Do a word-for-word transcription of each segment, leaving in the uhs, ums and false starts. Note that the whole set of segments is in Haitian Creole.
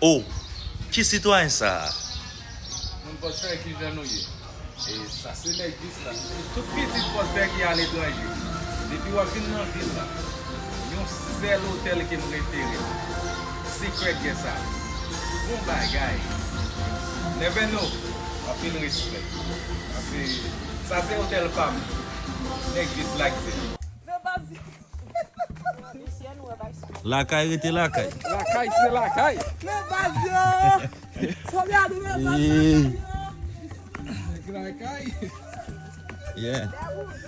Oh, ki sitwayen sa a? Moun Pòdpè, kijan nou ye? E sa se nèg Visla. Tout pitit Pòdpè ki aletranje, depi w ap vin nan vil la, yon sèl otèl ke m refere, Secret Guest House. Bon bagay. Never know. Anpil respè. Sa se, sa se otèl pa m. Nèg Visla ki se. Lakay rete lakay. Lakay se lakay. Men baz yo. Solyado, men baz lakay yo. Lakay. Yeah.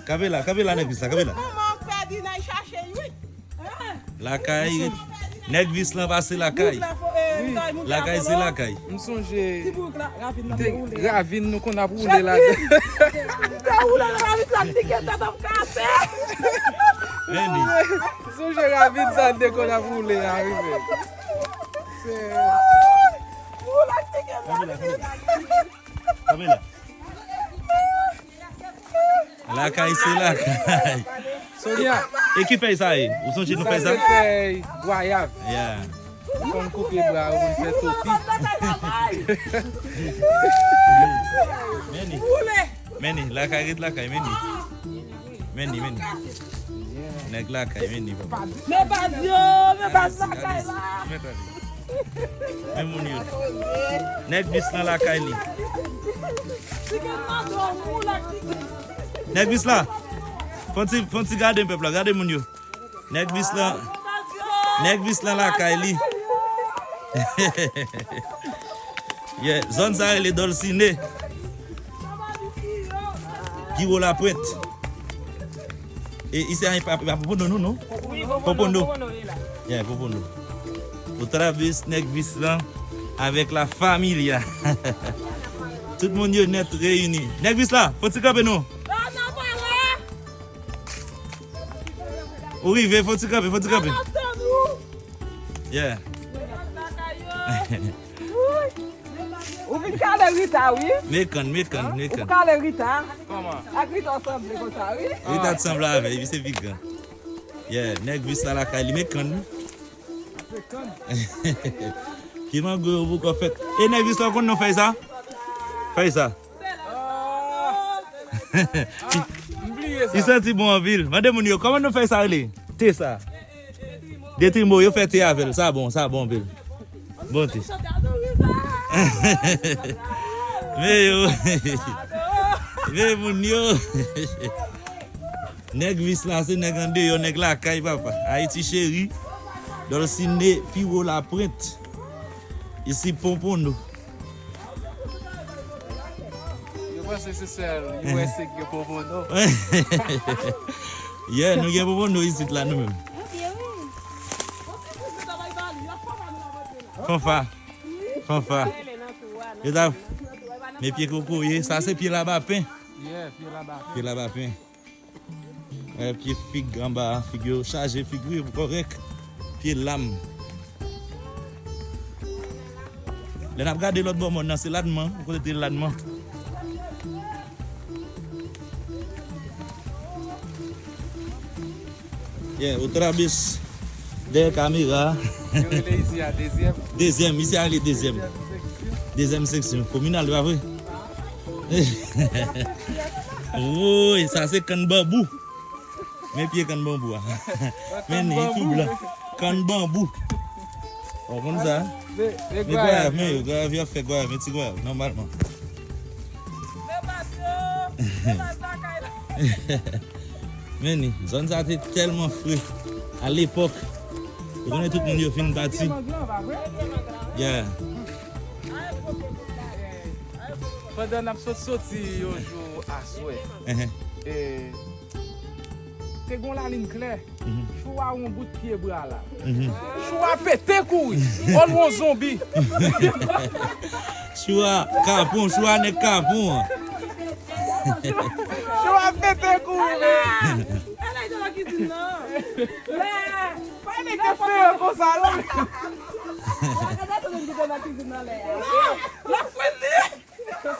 Kanpe la, kanpe la, nèg Visla, kanpe la. Manman Ferdinand chache wi. Lakay, nèg Visla pase lakay. Lakay se lakay. M sonje ravin nou konn ap woule la. Te woule nan ravin sa, ti kè tèt ap kase. Men li. M sonje ravin sa, n te konn ap woule a, wi, men. Se Kanpe la, kanpe la. Kanpe la. Lakay se lakay. Sonia. E ki fèy sa ye? Ou sonje nou fèy sa? Sa se fèy gwayav. Yeah. Ou konn koupe bra, ou konn fè topi. Men ni. Men ni, lakay ret lakay, men ni. Men ni, men ni. Nèg lakay, men ni, papa. Men baz yo, men baz lakay la. Men baz. Men moun yo. Nèg Visla lakay li. Nèg Visla. Fon ti, fon ti gade pèp la, gade moun yo. Nèg Visla. Nèg Visla lakay li. Yeah, zòn sa rele Dolcine. Piwo Lapwent. E isi a pa, pa Popondo, non, non? Wi, Popondo, Popondo. Popondo, wi la. Yeah, Popondo. Otra vez, nèg Visla avèk la familia. Tout moun yo nèt reyini. Nèg Visla, fò ti kanpe non. Non, non, pa la. Ou rive, fò ti kanpe, fò ti kanpe. Yeah. Ou vin kale Rita, wi. Mekan, mekan, mekan. Ou kale Rita. Ak Rita sanble konsa, wi. Rita t sanble avè, epi se pi gran. Yeah, nèg Visla lakay li, mekan. Ki mango yo poko fèt. E nèg Visla konn non fèy sa? Fèy sa. Li santi bon anpil. Mande moun yo, kòman non fèy sa rele? Te sa. Detrimo, yo fè te avè l. Sa bon, sa bon anpil. Bon te. Men yo. Men moun yo. Nèg Visla se nèg andeyò, nèg lakay, papa. Ayiti cheri. Dolcine Piwo Lapwent. Isi Popondo. Yo panse se sèl U S A ki gen Popondo. Yeah, nou gen Popondo isit la, nou menm. Fanfa. Fanfa. Yo ta, men pye kokoye, sa se pye labapen. Yeah, pye labapen. Pye labapen. Eh, pye fig anba, fig yo chaje, fig yo kòrèk. Pye lam. Lè n ap gade lòt bò mòn nan, se Ladman, ou kote te Ladman. Yeah, otra vez dèyè kamera. Yo rele isi a dezyèm. Dezyèm, isi a rele dezyèm. Dezyèm seksyon. Dezyèm seksyon kominal, pa vre? Woy, sa se kann banbou. Men pye kann banbou a. Men ni tou blan. Kann banbou. Ou konn sa? Men gwayav, men yo, gwayav yo ap fè gwayav, men ti gwayav, nòmalman. Men ni, zòn sa te tèlman fre. A lepòk, ou konnen tout moun yo fin pati. Yeah. Pandan n ap sot soti yon jou aswè, e, te gon lalin klè. Chou a yon bout pye bra la. Chou a pete kouri. Ol yon zonbi. Chou a kapon, chou a nèg kapon an. Chou a pete kouri, men. Ala, ala, nan kizin nan. Pa nèg te fè yo konsa, non. Gade tout moun ki te nan kizin nan lè a. L ap fwenn li. Chou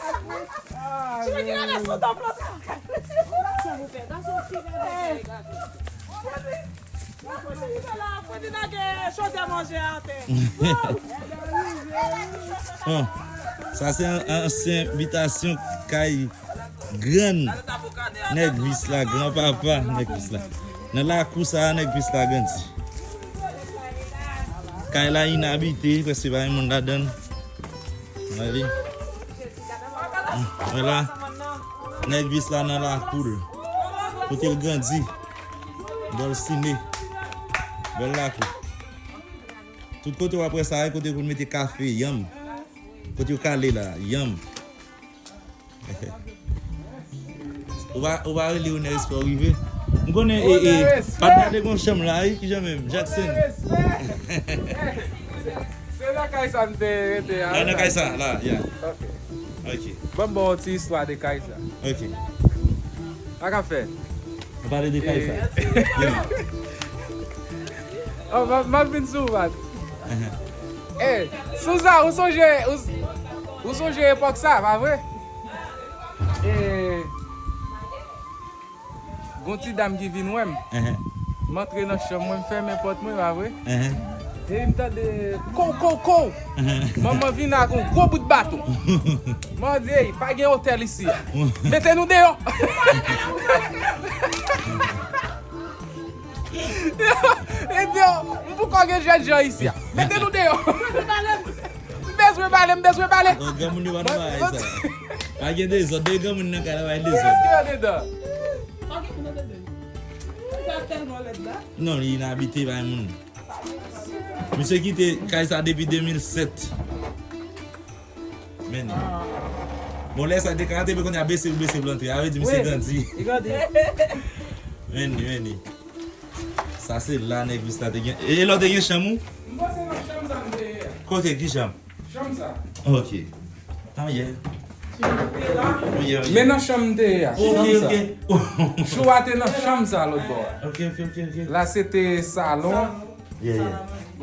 ki rele sou tòp la. Sa pou fè, gason, si gade, gade. Bon, sa se an- ansyen bitasyon kay grann Nèg Vis la, granpapa Nèg Vis la. Nan lakou sa a, Nèg Vis la grandi. Kay la inabite, prèske pa gen moun ladan l. Gade. Wè la, Nèg Vis la nan lakou l. Kote l grandi. Bòl sine. Bèl lakou. Tout kote w ap wè sa, e kote pou l mete kafe, yanm. Kote yo kale la, yanm. Ou pa, ou pa rele Onè Respè, ou rive. M konnen, e, e, Onè Respè. Patnè te gon chanm la, wi, kijan menm, Jackson. Onè Respè. Se nan kay sa m te rete a. Ah, nan kay sa, la, ya. Ok. Ok. Ban m ba w yon ti istwa de kay sa. Ok. Sa k ap fèt? Ou pale de kay sa. E. Yeah. Oh, m ap, m ap vin sou ou, man. Uh-huh. E, Souza, ou sonje, ou, ou sonje epòk sa, pa vre? E, gon ti dam ki vin wè m. Uh-huh. M antre nan chanm mwen, m fèmen pòt mwen, pa vre? Uh-huh. E m tande kow, kow, kow. Uh-huh. Manman vin ak yon gwo bout baton. Manman di, "Ey, pa gen otèl isi a. Mete nou deyò." E deyò, m poko gen jènjan isi a. Mete nou deyò. M bezwen pale, m bezwen pale. Oh, granmoun yo pa nan bagay sa. Pa gen dezòd, de granmoun nan kay la, pa gen dezòd. Eske yo dedan? Non, li inabite, pa gen moun. Misye kite kay sa depi de mil sèt. Men. Bon, lè sa te karante, men kounye a bese pou bese pou l antre. A vle di, misye grandi. Li grandi. Men, men. Sa se la Nèg Vis la te gen. E lè w te gen chanm ou? M panse nan chanm sa m te ye a. Kote, ki chanm? Chanm sa. Ok. An yè. An yè, an yè. Men nan chanm m te ye a. Ok, ok. Chanm sa. Chou a te nan chanm sa lòt bò a. Ok, ok, ok, ok. La se te salon. Yeah, yeah.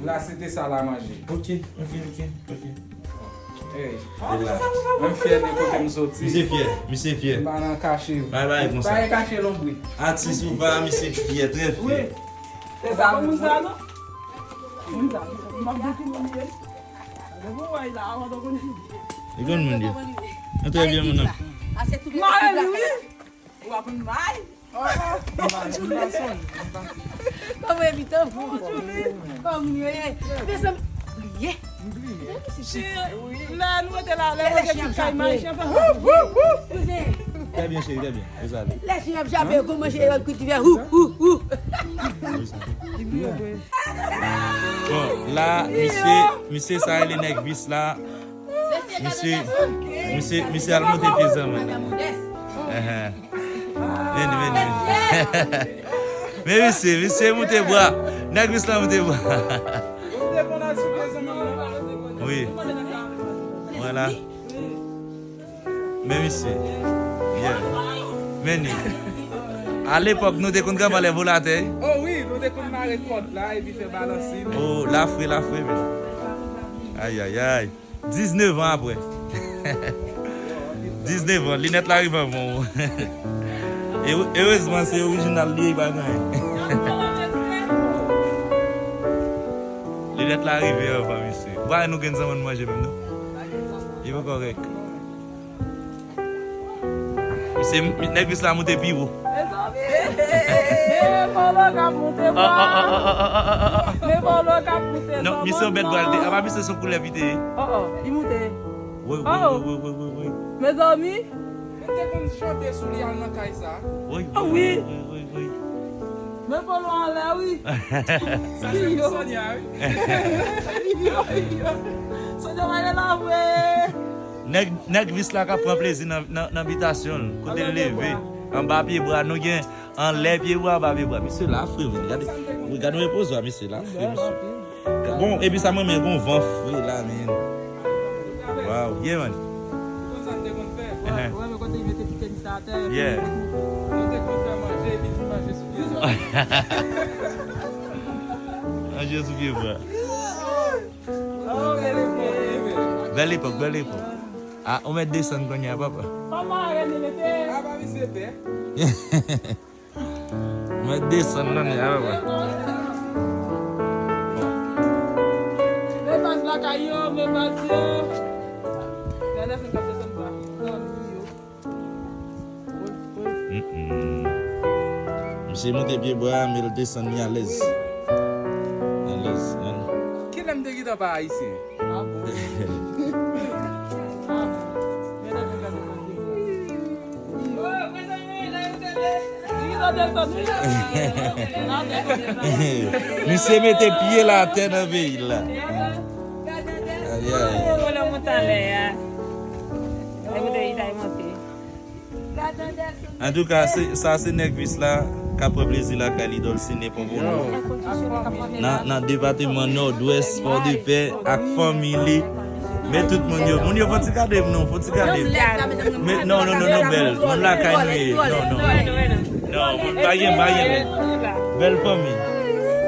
La se te sal a manje. Ok, ok, ok, ok. Ey. E la. Mwen fyè de kote m soti. Misye fyè, misye fyè. M pa nan kache. Bay, bay, konsa. Pa gen kache lonbri. Atis ou pa, misye fyè, trè fyè. Wi. Se sa, moun sa, non? Moun sa, m ap di ki moun li ye. Depi w wè l la, avan w konn ki. Li konn moun li ye. Mwen trè byen, moun nan. Mare li, wi. Ou pa konn may? Kòman evitan vou? Kòman yo ye? Mezanmi, bliye. Lè nou rete la, lè manje tout kay, manje fè. Trè byen, cheri, trè byen. Lè chen ap jape, kou manje yo kwit, li fè hou, hou, hou. Bon, la, misye, misye sa rele Nèg Vis la. Misye, misye, misye al monte pye zanmi nan. Enhen. Vini, vini, vini. Men misye, misye moute bwa. Nèg Vis la moute bwa. Wi. Vwala. Men misye. Yeah. Men ni. A lepòk, nou te konn kanpe anlè volatè. Oh wi, nou te konn mare kòd la epi fè balansi. Oh, la fre, la fre, men. Ay, ay, ay. Diznèf an apre. Diznèf an, linèt la rive anvan ou. E, erezman, se orijinal li ye, li pa gen anyen. Linèt la rive anvan misye. Ou pa wè nou gen zanmann manje menm, non? Li poko rèk. Misye, Nèg Vis la moute pi wo. Mezanmi! Men vòlò k ap moute bwa. Men vòlò k ap moute. Non, misye yon bèt bwa, li te, apa misye se yon koulèv li te ye? Oh, oh, li moute. Wi, wi, wi, wi, wi, wi. Mezanmi! Mwen te konn chante sou li al nan kay sa. Wi, wi, wi, wi, wi. Men vòlò anlè, wi. Sa se pou Sonia, wi. Yo, yo. Sonia, mwen la vre. Nèg, Nèg Vis la k ap pran plezi nan, nan, nan bitasyon l, kote l leve. Anba pye bwa, nou gen anlè pye bwa, anba pye bwa. Misye la fre, men. Gade, wi, gade repozwa, misye la fre, misye. Bon, epi sa mwen, men gon van fre la, men. Waw, yeah, man. Konn sa n te konn fè? Enhen. Ou renmen kote li mete ti tenis atè, epi yeah. Nou te konn fè manje, epi di manje sou pye zòn. Manje sou pye bwa. Oh, bèl epòk. Bèl epòk, bèl epòk. Ah, ou mèt desann kounye a, papa. Papa, rele mete. Ah, pa misye pè. Mwen desann nan, men, ah, wè. Kay yo, men baz yo. Gade sa k ap desann pa. Zanmi yo. Mm-mm. Misye monte pye bwa, men l desann li alèz. Alèz, hein? Kilè m te gentan pa ayisyen? Ah bon? Ah bon. Men nan gade manje. Misye mete pye l atè nan peyi l la. Ayayay. Antouka, se, sa se Nègris la k ap pran plezi lakay li, Dolcine Ponpono. Nan, nan depatman Nòdwès, Pòdepè, ak fanmi li. Men tout moun yo. Moun yo, fò ti gade m non, fò ti gade m. Men non, non, non, non, bèl. Moun lakay nou ye. Non, non. Non, moun pa gen, pa gen. Bèl fanmi.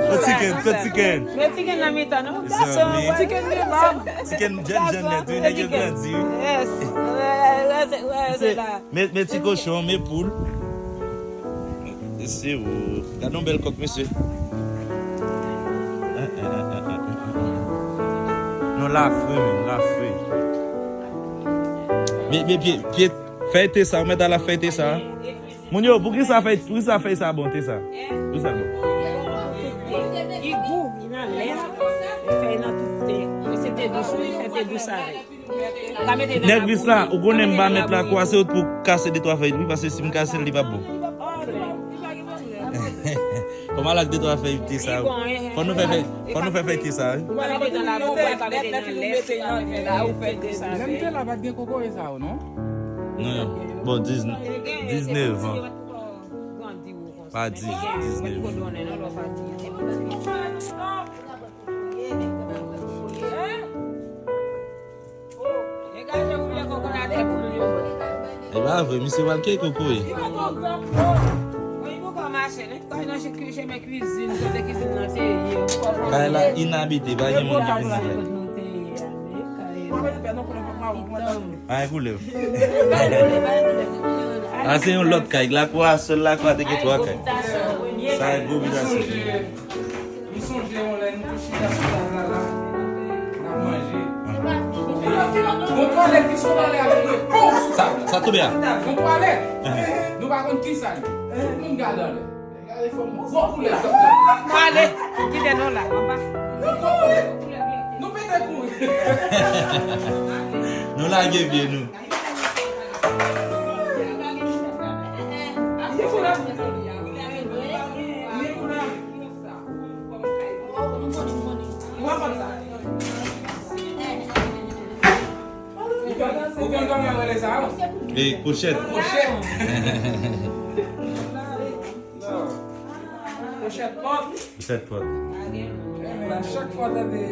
Fò ti ken, fò ti ken. Men ti ken nan mitan, non? Gason, ti ken gen bab. Ti ken jèn, jèn nèt, wi, nèg yo grandi, wi. Yes. Wè, wè, se, wè, se la. Men, men ti kochon, men poul. Se ou. Gade yon bèl kòk, mesye. Non, la fre, men, la fre. Men, men pye, pye, fèy te sa, ou mèt al a fèy te sa. Moun yo, poukisa fèy, poukisa fèy sa bon, te sa? Poukisa bon? Li gou, li nan lè, fèy nan tout te. Se te dous, wi, fèy te dous avè. Nègris la, ou konnen m pa mèt lakwa, se ou pou kase de twa fèy wi, paske si m kase l, li p ap bon. Fò m al ak de twa fèy te sa yo. Fò nou fè fèy, fò nou fè fèy te sa yo. Lè m te la, pa t gen kokoye sa yo, non? Non, bon, diz, diznèf an. Pa diz, diznèf. E pa vre, misye pral kay kokoye. Kay la inabite, pa gen moun ki vin la. Pa gen koulèv. A se yon lòt kay. Lakwa, sèl lakwa te gen twa kay. Sa e gwo bitasyon. M sonje yon lè nou te chita sou tab la la, n ap manje. Gon twalèt ki sot anlè a ki tonbe pon sou tab la. Sa, sa tonbe a? Gon twalèt. Nou pa konn kisa l ye. Tout moun gade anlè. Gade fòm gwo koulèv k ap gade. Pale, kite nou la, anba. Nou pete kouri. Nou lage pye nou. Ou konn kòman yo rele sa yo? E, kwochèt. Kwochèt. Kwochèt pòt. Kwochèt pòt. Chak fwa w tande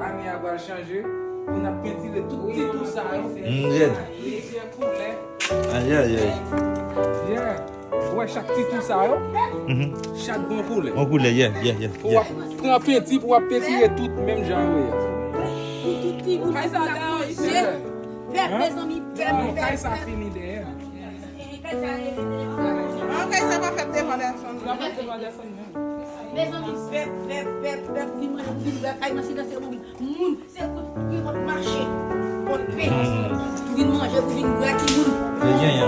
ane a pral chanje, pou n ap pentire tout ti tou sa yo. Mm, rèd. Plizyè koulè. Ayayay. Yeah. Ou wè chak ti tou sa yo? Mhm. Chak gon koulè. Gon koulè, yeah, yeah, yeah, yeah. Ou ap pran penti pou w ap pentire tout menm jan yo ye. Pou tout timoun ap manje. Pèp, mezanmi, pèp, pèp, pèp. Kay sa fini dèyè. An, kay sa pa fèt devan dèsonn. Pa fèt devan dèsonn menm. Mezanmi, pèp, pèp, pèp, pèp, vin manje, vin bwè, kay mwen si dan se moun. Moun, se kout pi, kout mache, kout pen. Pou vin manje, pou vin bwè, timoun.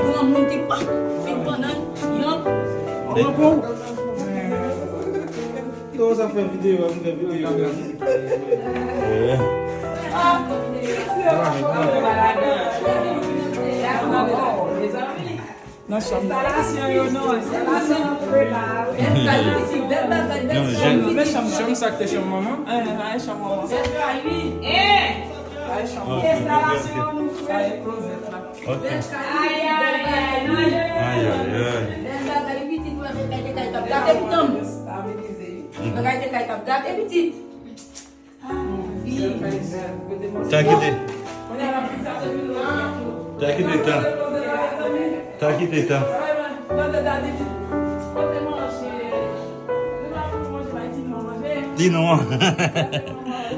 Granmoun, ti pa, ti bannann, yanm. Yo, sa fè videyo, m fè videyo. Nan chanm. Enstalasyon yo non, enstalasyon yo pre la. Chanm sa k te chanm manman? Enstalasyon nou fè. Sa e klozèt la. Ok. Ayayay. Bagay te kay t ap gate pitit. Tan kite. Tan kite tan. Tan kite tan. Ti non.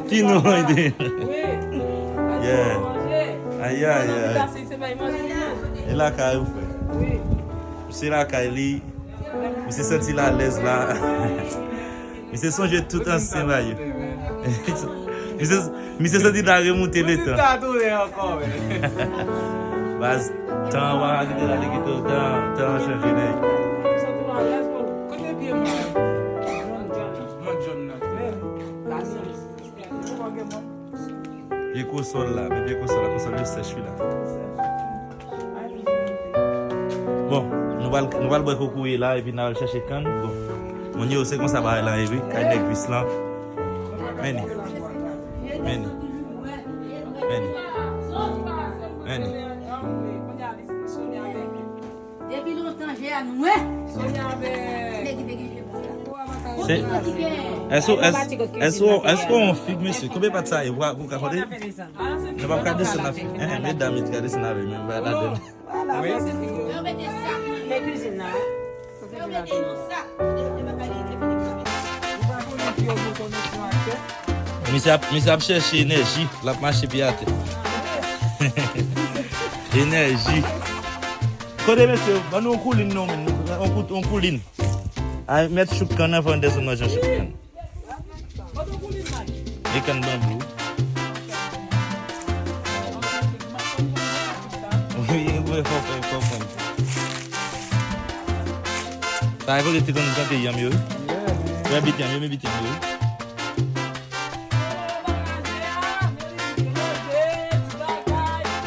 Ti non ide. Yeah. Ayayay. E lakay ou frè. Se lakay li. Misye santi l alèz la. Misye sonje tout ansyen bagay yo. Misye, misye santi ta remoute letan. Misye ta tounen ankò, men. Baz, tan an pa ka kite l ale kite w, tan, tan an chanje nèg. Kote pye mwen? Mwen jòn nan. Pye kosòl la, men pye kosòl la, kosòl yo sèch wi la. Bon, nou pral, nou pral bwè kokoye la, epi n al chache kann. Bon, moun yo, se konsa bagay la ye wi, kay nèg vis lan. Men ni. Men ni. Men ni. Men ni. Depi lontan, je a nou, wè. Nèg ki te gen je pou sa. Se, èske, èske, èske, èske yon fig, mesye? Konbyen pat sa ye? Pou, pou ka konte? Nou p ap ka desann la fig. Eh, medam, yo ka desann avè m, men pa ladan. Wi. Yo mete sa. Men kizin nan. Yo mete nan sa. Misye ap, misye ap chèche enèji, l ap mache pye atè. Enèji. Kote mesye, ban nou yon koulin non, men. Yon kou-, yon koulin. Ay, mèt chouk kann nan, fò n desann nan jan chouk kann. E kann banbou. Wi, wi, fò fè, fò fè. Sa e kote ti konn plante yanm yo, wi. Wè bit yanm yo, men bit yanm yo, wi.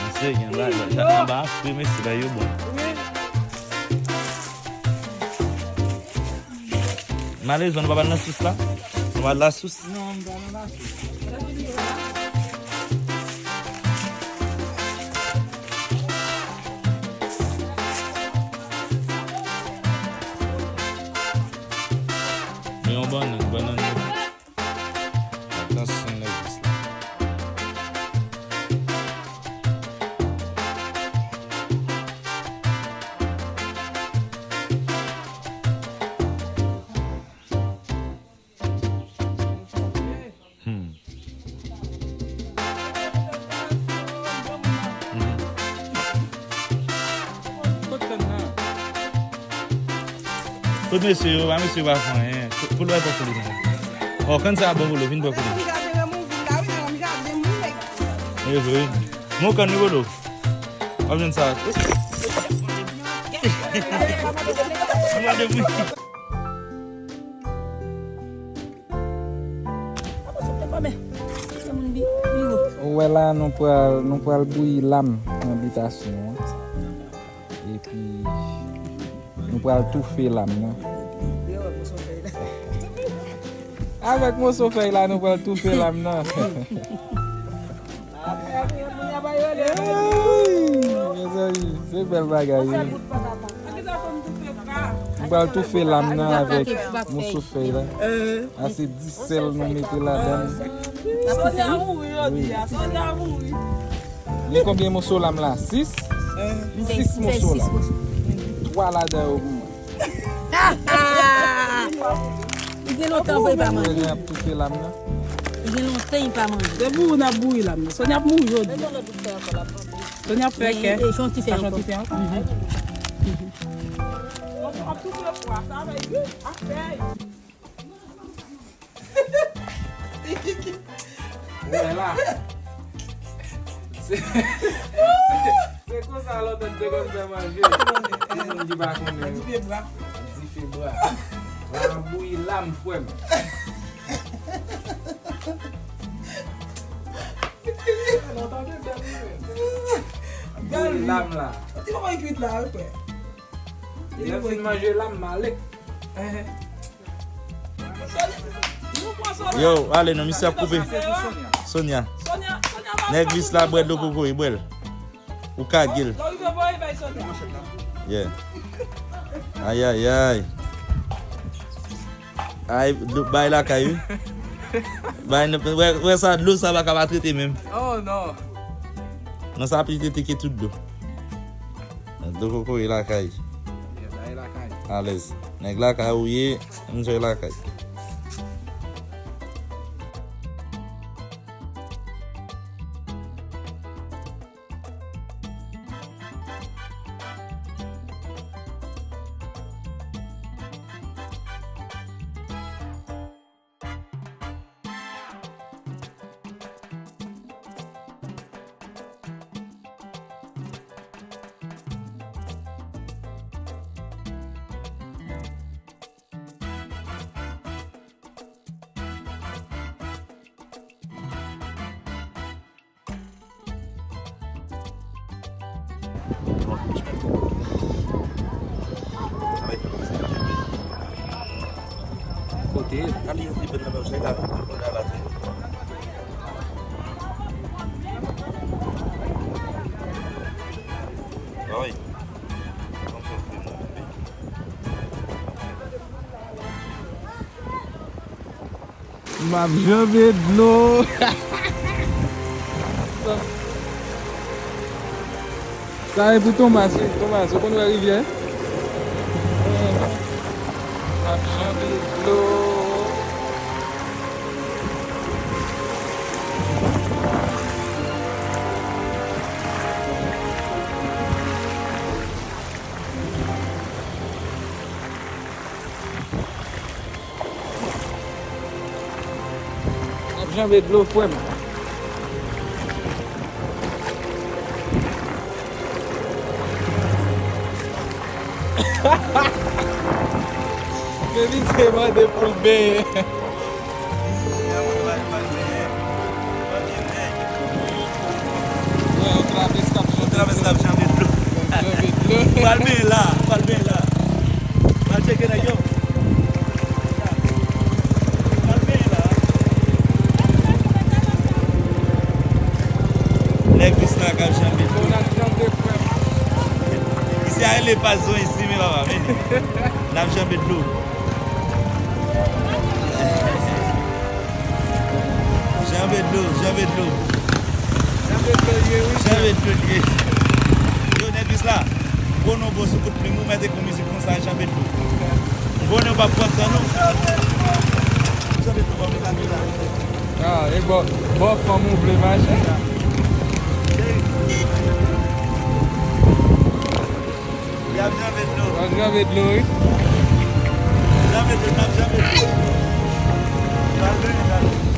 Mesye, gen bagay, anba fri, mesye, bagay yo bon. Malezon, nou pa pral nan sous la? Nou pral la sous? Non, m pa nan la sous. Men yon bannann, bannann. Atansyon, nèg vis la. Hmm. Hmm. Kot mesye yo? Pa mesye yo pa fè anyen. Pou lè pa koulin. Ò, kann sa bon pou lè, vin bò koulin. E vre. Mon kann li bolo. W ap jwenn sa. Mande pou. Ou wè la, nou pral, nou pral bouyi lam nan bitasyon an. Epi, nou pral toufe lam nan. Avèk moso fèy la, nou pral toufe lam nan. Ey, mezanmi, se bèl bagay, wi. M pral toufe lam nan avèk moso fèy la. A se dis sèl nou mete ladan l. Sonia mouri jodi a, Sonia mouri. Gen konbyen moso lam la? Sis? M sis moso lam. Twa ladan yo pou mwen. Li gen lontan vre li pa manje. Sonia ap toufe lam nan. Li gen lontan li pa manje. Se pou ou n ap bouyi lam nan. Sonia ap mouri jodi a. Sonia ap fè kè. E, e, fè yon ti fè ankò. Fè yon ti fè ankò. Mhm. Ap toufe pwa, sa fè ap fè. Ou wè la. Se, se, se konsa lontan te konn fè manje. Timoun ki pa konnen. Dife bra. Dife bra. La bouyi lam, frè m. Lontan te fè manje. Bouyi lam la. Ti moman kwit la, wi, frè. Lè m fin manje la, m ale. Yo, ale non, misye ap koupe. Sonia. Nèg vis la bwè dlo kokoye, bwè l. Ou kage l. Yeah. Ayayay. Ay, dlo, bay lakay, wi. Bay, wè, wè sa, dlo sa pa ka pa trete menm. Oh, non. Non, sa pi trete ke tout dlo. Dlo kokoye lakay. Alèz. Nèg lakay ou ye, enjoy lakay. Kote? M ap janbe dlo. Sa e pou Thomas, wi. Thomas, ou konn wè rivyè? M ap janbe dlo. N ap janbe dlo, frè m. Baby te mande pou l benyen. Yon travès k ap janbe dlo. Pral benyen la, pral benyen la. Pral tcheke nèg yo. Pral benyen la. Nèg Krisla k ap janbe dlo. Isi a rele pa zon isi, men papa, men n ap janbe dlo. Janbe dlo, janbe dlo. Janbe dlo l ye, wi. Janbe dlo l ye. Yo, nèg Krisla, m konnen w bon sou kout plim, ou mèt ekri yon mizik konsa, janbe dlo. M konnen w p ap pran tan, non. Janbe dlo, ban m ekri la. Ah, e bò, bò fanm ou vle mache? Y ap janbe dlo. Y ap janbe dlo, wi. Janbe dlo, n ap janbe dlo. Pral benyen, pral.